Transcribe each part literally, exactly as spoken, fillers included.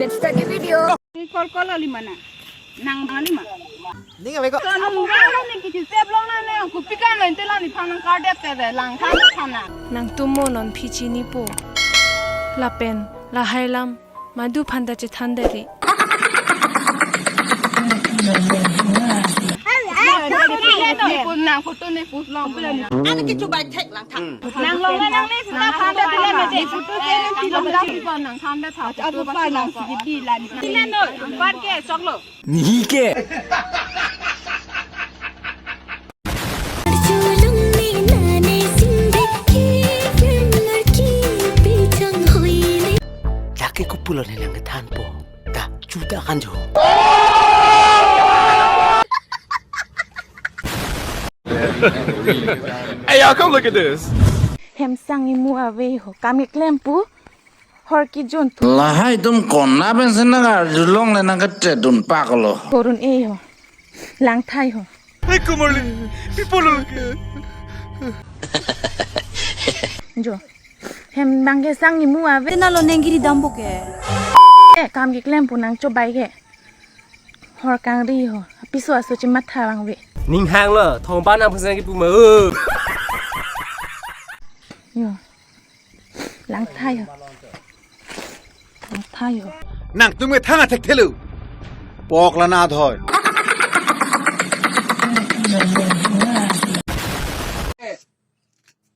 Let's start the video. Call call ali mana? Nang ali ma? Ning ave ko. Nang nang ni kisi sep long na ne, aku pikam lain telan ni phanang kardet te de, lang than thana. Nangtum mo non phi chinipo. Lapen lahai alam madu phanta chethan deri. Nang photo ne post long. Ano kichu bai thek lang tha. Nang long na nang ne photo phan da phan da. Photo ke ne phi long da phi pon nang phan da tha. Apo pa nang si di la ni. Sila no, par ke sok lo. Nihi ke. Lake ko pulo ne nang kethan po. Ta, chuta kan jo. Hey, y'all, come look at this. Hem sang imu ave ho. Kam keklem pu. Hor kejun thu. Lahai atum kona pensi nang arjulong le nang kete dun paklo. Korun e ho. Lang thai ho. Hey, Kumarli, people look. Jo. Hem bang ke sang imu ave. Tena lo neng giri dambo ke. Eh, kam keklem pu nang chobai ke. Hor kangri ho. Apiso aso chematha vangve. Ning hang lo, thong ba nang phasang kipu ma. Yo. Lang thai ho. Lang thai ho. Nangtum ke thang athek thelo. Pok la na dhoi.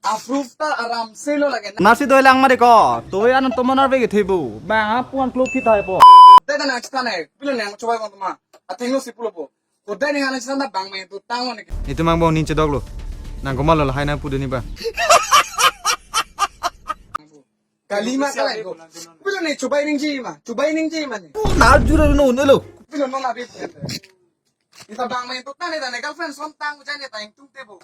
Approve ta aram se lo lage na. Nasi doi lang mari ko. Toi an tomon arve ke thibu. Bang apuan klop phit hai po. Dai ta nang chita ne. Pilo nang chobai bang tuma. Atheng lo si pulo po. Ko dai nang nang chita na bang me tu tang lo ne. Itum angbong ning chedok lo. Nang komat lo lahai nang pu deni ba. Kalima kalai ko. Pilo ne chobai ningje ma. Chobai ningje ma ne. Na jura no ne lo. Pilo no na bi. Ita bang me tu tang ne ta ne girlfriend som tang ujan ne ta ingtung te bo.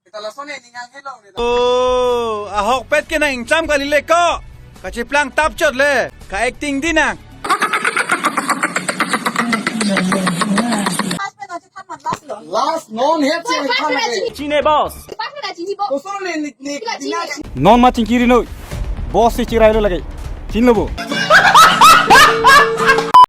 Kita lason ne ningang helong ne ta. Oh, ahokpet ke nang ingcham kali le ko. Kacheplang tap chot le. Ka acting di nang. Last non het si than lage. Chine boss. Kosoro ne nik nik. Non ma chingkiri noi. Boss si chirai lo lage. Chin lo bo.